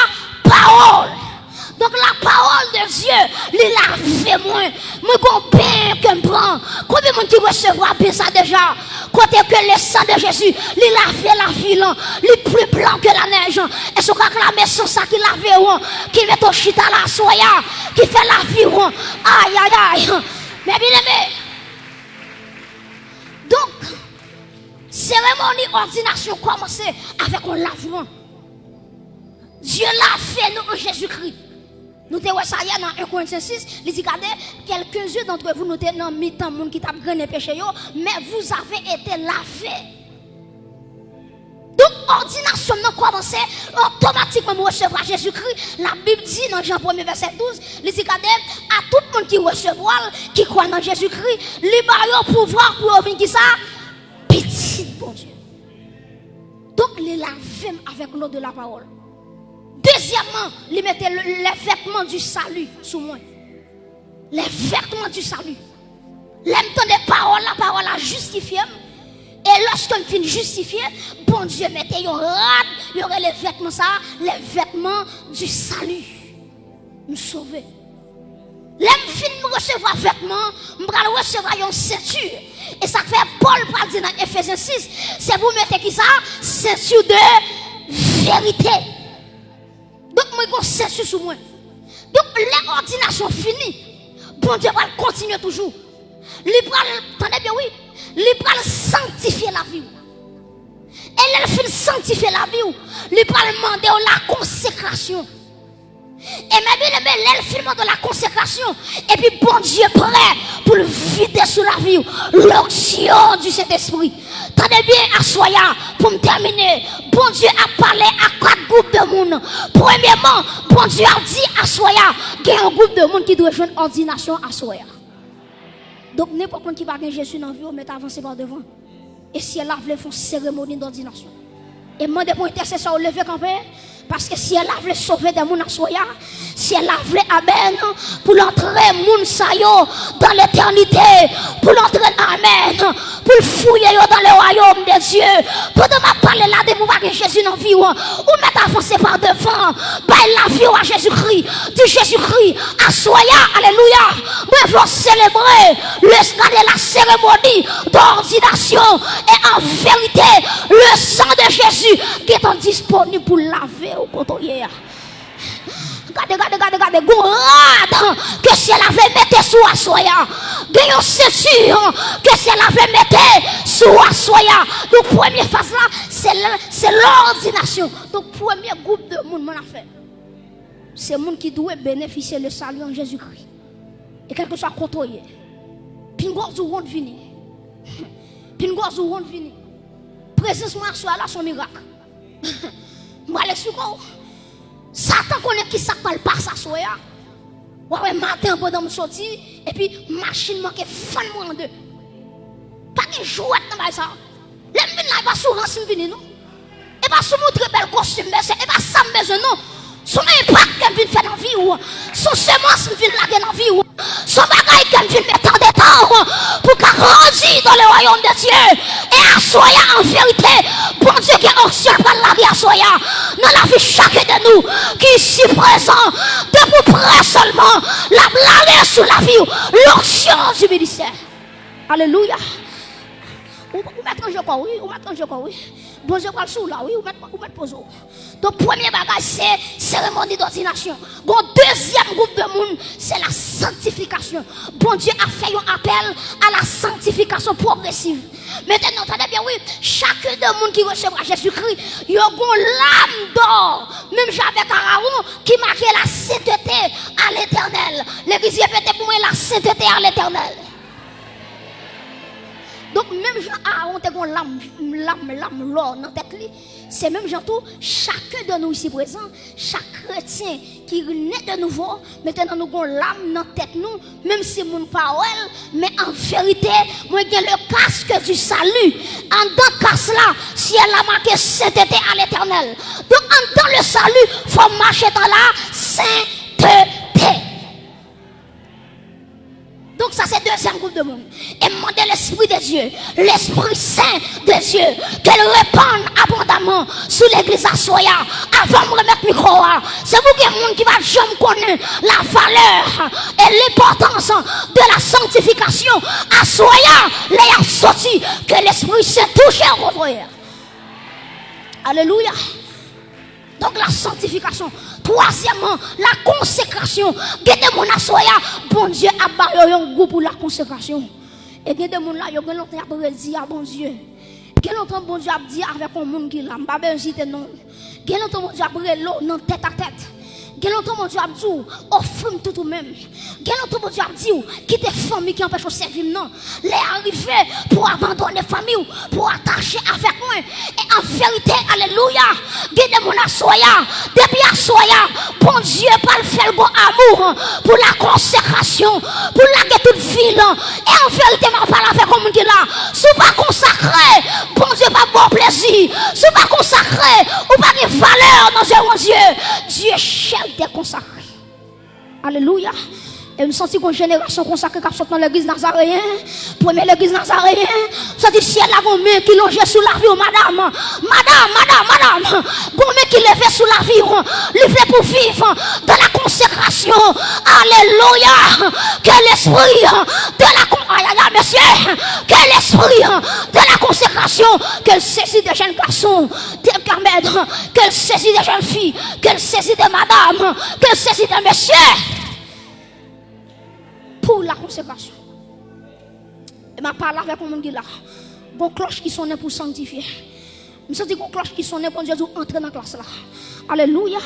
parole. Donk, la parole de Dieu, li lave mwen. Mwen gon ben ke m pran. Konbyen moun ki resevwa ben sa deja? Kote ke le sang de Jésus, li lave lavi lan, li pli blan ke la nèj. Èske w ka klame san sa ki lave w an, ki mete w chita la aswè a, ki fè lavi w an? Ayayay. Men byeneme. Donk, seremoni òdinasyon kòmanse avèk yon lavman. Dye lave nou an Jezikri. Nou te wè sa yè nan en Korentyen sis, li di, gade, quelques-uns d'entre vous, nou te nan mitan moun ki t ap grennen peche yo, mais vous avez été lavés. Donk, òdinasyon m nan kòmanse, otomatikman m resevwa Jezikri. Labib di nan Jan premye vèsè douz, li di, gade, a tout moun ki resevwa l, ki kwè nan Jezikri, li ba yo pouvwa pou yo vin ki sa? Pitit Bondye. Donk, li lave m avèk l'eau de la parole. Dezyèmman, li mete le, les vêtements du salut sou mwen. Les vêtements du salut. Lè m tande pawòl la, pawòl la jistifye m. E lòske m fin jistifye, Bondye mete yon rad, yo rele vètman sa, les vêtements du salut. M sove. Lè m fin resevwa vètman, m pral resevwa yon senti. E sa k fè Pòl pral di nan Efezyen sis, se pou mete ki sa? Senti de verite. Donk, mwen gon senti sou mwen. Donk, lè òdinasyon fini, Bondye pral kontinye toujou. Li pral, tande byen wi, li pral sanktifye lavi w. E lè l fin sanktifye lavi w, li pral mande w la konsekrasyon. E men byeneme, lè l fin mande w la konsekrasyon, epi Bondye prè pou l vide sou lavi w l'onction du Saint-Esprit. Tande byen, aswè a, pou m tèmine, Bondye ap pale a kat gwoup de moun. Premyèman, Bondye ap di aswè a, gen yon gwoup de moun ki dwe jwenn òdinasyon aswè a. Donk, nenpòt moun ki pa gen Jezi nan vi w, mèt avanse pa devan. E syèl la vle fè yon seremoni dòdinasyon. E m mande pou entèsesè yo leve kanpe, paske syèl la vle sove de moun aswè a. Syèl la vle amèn pou l antre moun sa yo dan letènite, pou l antre amèn, pou l fouye yo dan le wayòm de Dye. Pandan m ap pale la, depi w pa gen Jezi nan vi w, ou mèt avanse pa devan, bay lavi w a Jezikri. Di, Jezikri, aswè a, alelouya, mwen vle w selebre le, gade, la seremoni dòdinasyon. E an verite, le san de Jezi gentan disponib pou lave w kote w ye a. Gade, gade, gade, gade, gon rad ke syèl la vle mete sou aswè a. Gen yon senti ke syèl la vle mete sou aswè a. Donk, premye faz la, se l-, se lòdinasyon. Donk, premye gwoup de moun mwen ap fè, se moun ki dwe benefisye le sali an Jezikri. E kèlkeswa kote w ye, pinga w di w wont vini. Pinga w di w wont vini. Prezans mwen aswè a la se yon mirak. M pral eksplike w. Satan konnen kisa k pral pase aswè a. W a wè maten an pandan m soti, epi machin manke fann mwen an de. Pa gen jwèt nan bagay sa. Lè m vin la, e pa sou rans m vini, non. E pa sou moutre bèl kostim, mesye. E pa sa m bezwen, non. Se yon enpak ke m vin fè nan vi w. Se yon semans m vin lage nan vi w. Se yon bagay ke m vin mete andedan w pou w ka grandi dans le royaume de Dieu. E aswè a, an verite, Bondye gen onksyon l pral lage aswè a nan lavi chacun de nous ki isi prezan. Depi w prè sèlman, l ap lage sou lavi w l'onction du ministère. Alelouya. Ou, ou mèt ranje kò w, wi. Ou mèt ranje kò w, wi. Bondye pral sou w la, wi. Ou mèt, ou mèt poze w. Donk, premye bagay, se seremoni dòdinasyon. Gon dezyèm gwoup de moun, se la sanktifikasyon. Bondye ap fè yon apèl a la sanktifikasyon pwogresiv. Mentnan, tande byen, wi. Chacun de moun ki resevwa Jezikri, yo gon lam dò, menm jan avèk Arawon, ki make la sainteté à l'Éternel. Legliz, repete pou mwen, la sainteté à l'Éternel. Donk, menm jan Arawon te gon lam, lam, lam lò nan tèt li, se menm jan tou, chacun de nous ici présent, chak kretyen ki ne de nouvo, mentnan nou gon lam nan tèt nou, menm si moun pa wè l, men an verite, mwen gen le casque du salut. Anndan kas la, syèl la make sainteté à l'Éternel. Donk, anndan le salut, fò m mache dans la sainteté. Donk, sa se dezyèm gwoup de moun. E m mande Lespri de Dye, Lespri Sen de Dye, ke l repann abondaman sou legliz aswè a. Avan m remèt mikwo a, se pou gen moun ki pa t janm konnen la valè e lenpòtans de la sanktifikasyon. Aswè a, lè y ap soti, ke Lespri Sen touche w, frè. Alelouya. Donk, la sanktifikasyon. Twazyèmman, la konsekrasyon. Gen de moun aswè a, Bondye ap ba yo yon gou pou la konsekrasyon. E gen de moun la, yo gen lontan y ap redi a Bondye. Gen lontan Bondye ap di avèk yon moun ki la, m pa bezwen site non l. Gen lontan Bondye ap rele w nan tèt a tèt. Gen lontan Bondye ap di w, ofri m tout ou menm. Gen lontan Bondye ap di w, kite fanmi ki anpeche w sèvi m nan. Lè a rive pou w abandone fanmi w, pou w atache avèk mwen. E an verite, alelouya, gen de moun aswè a, depi aswè a, Bondye pral fè l gon amou pou la konsekrasyon, pou l lage tout vi l. E an verite, m ap pale avèk yon moun ki la. Si w pa konsakre, Bondye p ap ba w plezi. Si w pa konsakre, ou pa gen valè nan zye Bondye. Dieu cherche des consacrés. Alelouya. E m santi gon jenerasyon konsakre k ap sot nan legliz Nazareyen. Premye legliz Nazareyen. M santi syèl la gon men ki lonje sou lavi w, madam. Madam, madam, madam. Gon men ki leve sou lavi w. Li vle pou w viv dans la consécration. Alelouya. Que l'esprit de la con-, ay, ay, ay, mesye. Que l'esprit de la consécration, ke l sezi de jèn gason, de gamèt, ke l sezi de jèn fi, ke l sezi de madanm, ke l sezi de mesye. Pou la konsekrasyon. E m ap pale avèk yon moun ki la. Gon klòch ki sonnen pou sanktifye. M santi gon klòch ki sonnen, Bondye di w antre nan klas la. Alelouya.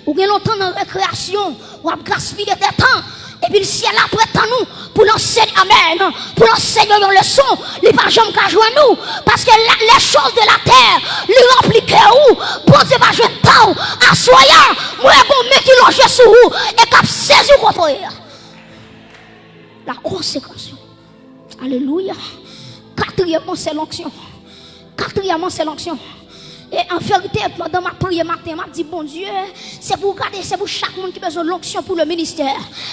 Ou gen lontan nan rekreyasyon, w ap gaspiye de tan. Epi syèl la prè tann ou pou l ansèy, amèn, pou l ansèy yo yon leson, li pa janm ka jwenn ou. Paske la, les choses de la terre, li ranpli kè ou. Bondye pa jwenn tan w. Aswè a, mwen gon men ki lonje sou ou e k ap sezi w kote w ye a. La konsekrasyon. Alelouya. Katriyèmman, se lonksyon. Katriyèmman, se lonksyon. E an verite, pandan m ap priye maten, m ap di, Bondye, se pou w gade, se pou chak moun ki bezwen lonksyon pou le ministè.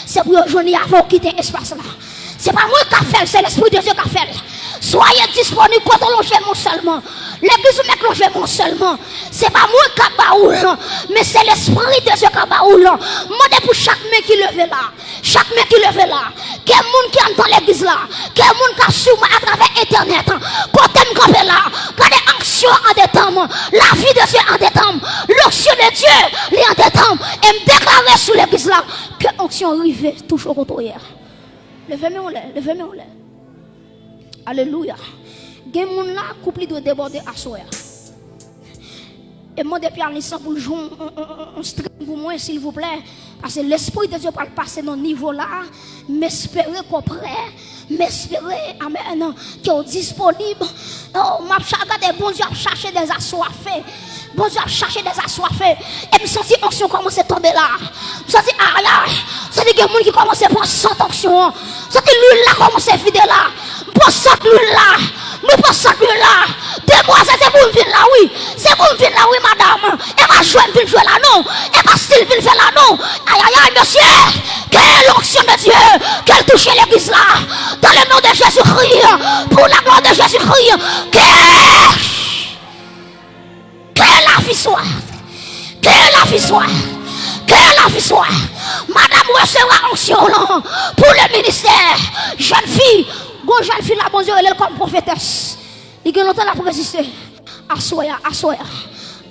Se pou yo jwenn li avè w kite espas la. Se pa mwen k ap fè l, se Lespri de Dye k ap fè l. Soyez disponible, kote w lonje men w sèlman. Legliz ou mèt lonje men w sèlman. Se pa mwen k ap ba ou l, men se Lespri de Dye k ap ba ou l. Mande pou chak men ki leve la. Chak men ki leve la, ke moun ki anndan legliz la, ke moun k ap swiv mwen atravè entènèt, kote m kanpe la, gade onksyon an dedan m, lavi de Dye an dedan m, l'onction de Dieu, li an dedan m, e m deklare sou legliz la, ke onksyon rive touche w kote w ye a. Leve men w anlè, leve men w anlè. Alelouya. Gen moun la, koup li dwe debòde aswè a. E m mande pyanis lan pou l jwe yon, yon, yon, yon, yon string pou mwen, silvouplè. Paske Lespri de Dye pral pase nan nivo la. M espere ke w prè. M espere, amèn, ke w disponib. Oh, m ap cha-, gade, Bondye ap chache dè aswafe. Bondye ap chache dè aswafe. E m santi onksyon kòmanse tonbe la. M santi, ayayay. M santi gen moun ki kòmanse pran sant onksyon an. M santi lwil la kòmanse vide la. M pran sant lwil la. Mwen pran sant lwil la. Demwazèl, se pou m vin la, wi. Se pou m vin la, wi, madanm. E pa jwe m vin jwe la, non. E pa stil vin fè la, non. Ayayay, mesye. Que l'onction de Dieu, ke l touche legliz la. Dans le nom de Jésus-Christ. Pour la gloire de Jésus-Christ. Que Que la vie soit. Que la vie soit. Que la vie soit. Madanm resevwa onksyon lan pou le ministè. Jèn fi, gon jèn fi la, Bondye rele l kòm pwofetès. Li gen lontan l ap reziste. Aswè a, aswè a,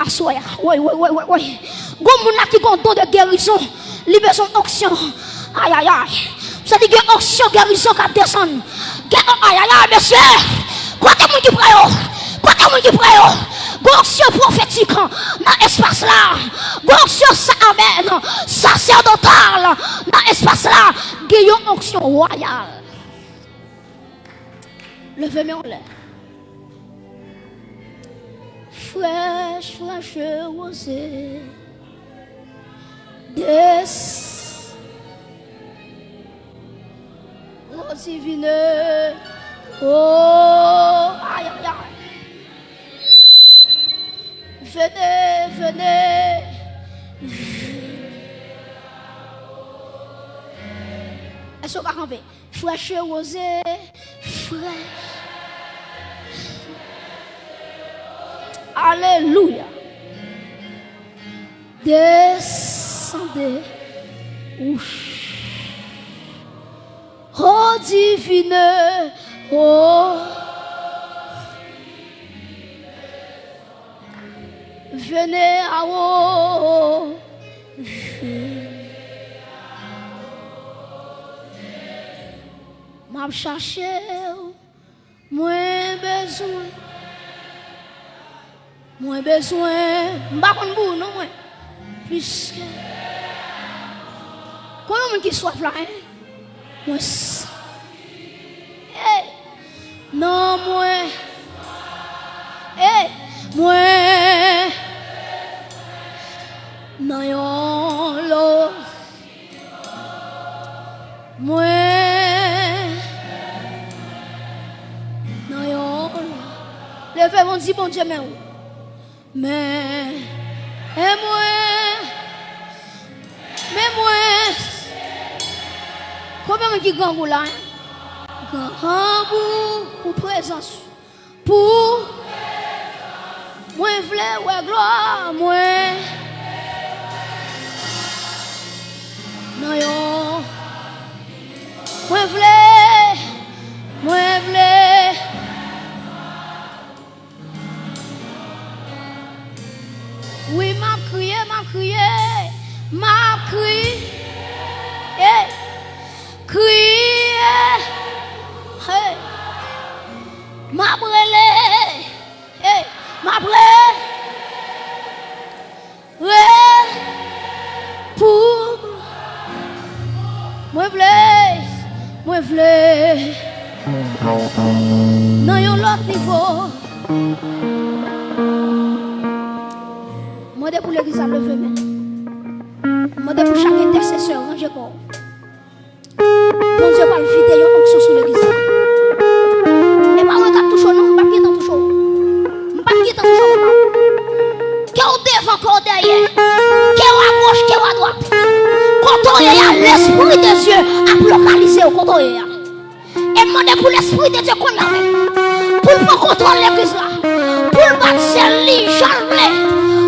aswè a. Woy, woy, woy, woy, woy. Gon moun la ki gon don de gerizon. Li bezwen onksyon. Ayayay. M santi gen onksyon gerizon k ap desann. Gen, ayayay, mesye. Kote moun ki prè yo? Kote moun ki prè yo? Gon onksyon pwofetik nan espas la. Gon onksyon sa, amèn, sasèdotal nan espas la. Gen yon onksyon wayal. Leve men w anlè. Frèch, frèch woze. Des. Rodivine. Oh, ay, ay, ay. Vene, vene. Èske w ka kanpe? Frèch woze, frèch. Alelouya. Desande. Wouch. Oh, divine, oh. Vene a ou. M ap chache w. Mwen bezwen. Mwen bezwen. M pa konn pou ou non, mwen. Plis ke. Konbyen moun ki swaf la, en? Mwen s-, hey! Nan mwen. Hey! Mwen. Nan yon lo. Mwen. Nan yon lo. Leve men w, di Bondye men w. Men, men mwen, men mwen. Konbyen moun ki grangou la, en? Grangou pou prezans ou. Pou mwen vle wè glwa mwen. Nan yon, mwen vle, mwen vle. Wi, m ap kriye, m ap kriye, m ap kriye, kriye. Hey. M ap rele, hey, m ap re- Re- pou mwen vle, mwen vle nan yon lòt nivo. Mande pou legliz la leve men. Mande pou chak entèsesè ranje kò w. Bondye pral vide yon onksyon sou legliz la. Lespri de Dye ap lokalize w kote w ye a. E m mande pou Lespri de Dye kounye a menm, pou l pran kontwòl legliz la, pou l bat sèl li jan l vle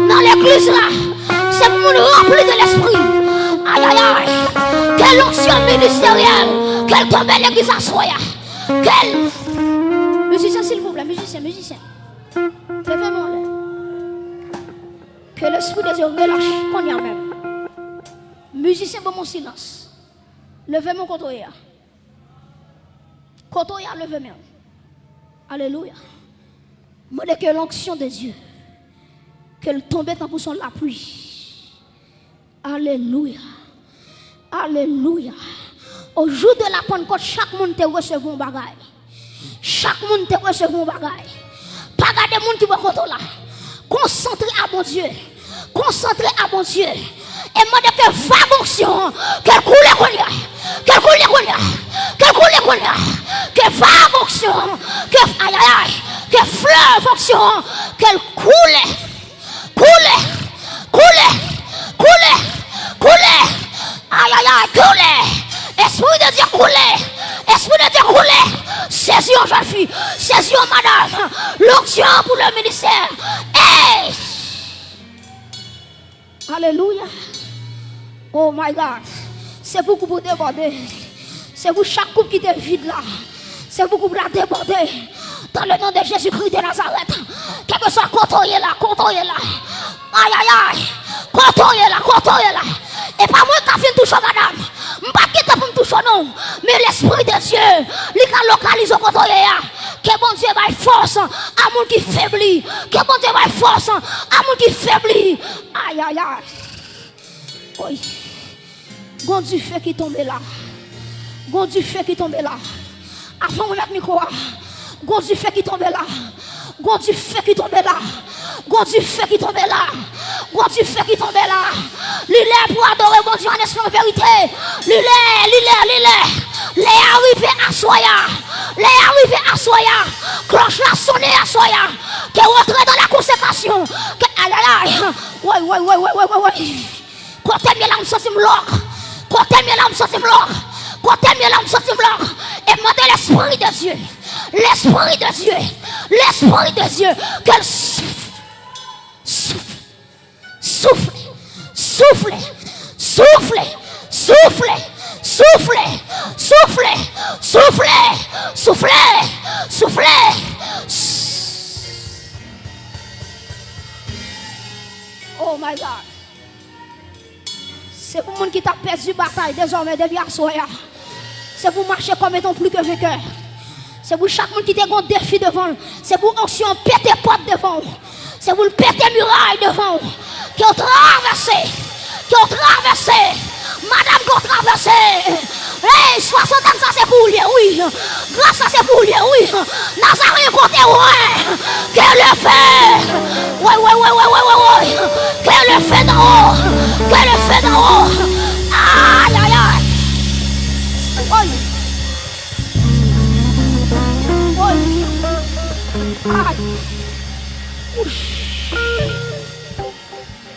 nan legliz la. Se pou moun ranpli de Lespri. Ayayay. Ke lonksyon ministeryèl, ke l tonbe legliz aswè a. Ke l... Mizisyen, silvouplè, mizisyen, mizisyen. Leve men w anlè. Ke Lespri de Dye relache kounye a menm. Mizisyen, ban m yon silans. Leve men w kote w ye a. Kote w ye a, leve men w. Alelouya. Mande ke lonksyon de Dye, ke l tonbe tankou s on lapli. Alelouya. Alelouya. O jou de la Pannkòt, chak moun te resevwa yon bagay. Chak moun te resevwa yon bagay. Pa gade moun ki bò kote w la. Konsantre a Bondye. Konsantre a Bondye. E mande ke vag onksyon an, ke l koule kounye a. Ke l koule kounye a. Ke l koule kounye a. Ke vag onksyon an, ke, ayayay, ke flèv onksyon an, ke l koule. Koule. Koule. Koule. Koule. Ayayay, koule. Espri de Dye koule. Espri de Dye koule. Sezi yon jèn fi. Sezi yon madanm. Lonksyon pou le ministè. Ey! Alelouya. Oh my God. Se pou koup ou debòde. Se pou chak koup ki te vid la. Se pou koup la debòde. Dans le nom de Jésus-Christ de Nazareth. Kèlkeswa kote w ye la, kote w ye la. Ayayay. Kote w ye la, kote w ye la. E pa mwen k ap vin touche w, madanm. M p ap gen tan pou m touche w non. Men Lespri de Dye, li ka lokalize w kote w ye a. Ke Bondye bay fòs a moun ki febli. Ke Bondye bay fòs a moun ki febli. Ayayay. Oy. Gon dife ki tonbe la. Gon dife ki tonbe la. Avan m remèt mikwo a, gon dife ki tonbe la. Gon dife ki tonbe la. Gon dife ki tonbe la. Gon dife ki tonbe la. Li lè pou adore Bondye an espri an verite. Li lè, li lè, li lè. Lè a rive aswè a. Lè a rive aswè a. Klòch la sonnen aswè a. Ke w antre nan la konsekrasyon. Ke, ayayay. Woy, woy, woy. Kote m ye la, m santi m lòk. Kote m ye la, m santi m lòk. Kote m ye la, m santi m lòk. E mande Lespri de Dye. Lespri de Dye. Lespri de Dye. Ke l souf, souf, soufle. Soufle. Soufle. Soufle. Oh my God. Se pou moun ki t ap pèdi batay dezòmè depi aswè a. Se pou w mache kòm etan pli ke venkè. Se pou chak moun ki te gen yon defi devan l. Se pou onksyon an pete pòt devan w. Se pou l pete miray devan w. Ke w travèse. Ke w travèse. Madanm, ke w travèse. Ey, swasantèn sa se pou ou l ye, wi. Gras sa se pou ou l ye, wi. Nazaryen, kote w ye? Que le feu. Woy, woy, woy. Que le feu d'en haut. Que le feu d'en haut. Ay, ay, ay. Woy. Woy. Ay. Wouch.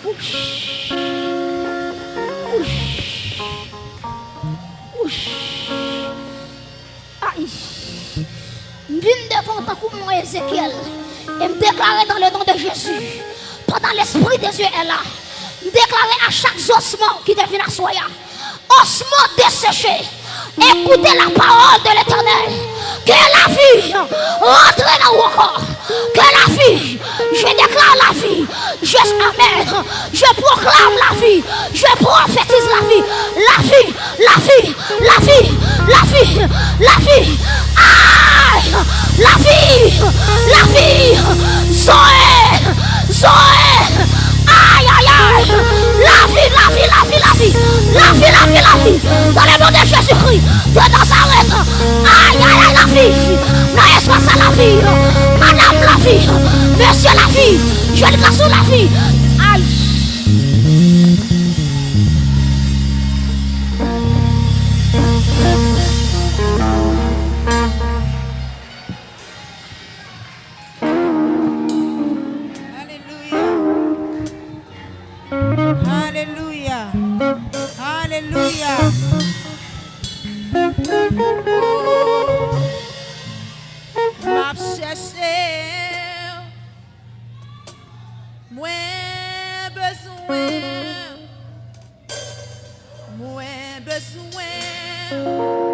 Wouch. Wouch. Wouch. Ay. M vin devan w tankou mwen Ezekyèl. E m deklare dans le nom de Jésus, pandan Lespri de Dye est là, m deklare a chak zosman ki te vin aswè a, osman deseche, écoutez la parole de l'Éternel. Que la vie entre dans vos corps. Que la vie, je déclare la vie. Je, amen. Je proclame la vie. Je prophétise la vie. La vie, la vie, la vie, la vie, la vie. Ay! La vie, la vie. Zoé, Zoé. Ay, ay, ay. La vie, la vie, la vie, la vie. La vie, la vie, la vie. Dans le nom de Jésus-Christ de Nazareth. Ay, ay, ay, la vie. Nan espas sa, la vie. Madame, la vie. Monsieur, la vie. Jeune garçon, la vie. Ay. Alelouya. Alelouya. Alelouya. M ap chèche w. Mwen bezwen w. Mwen bezwen w.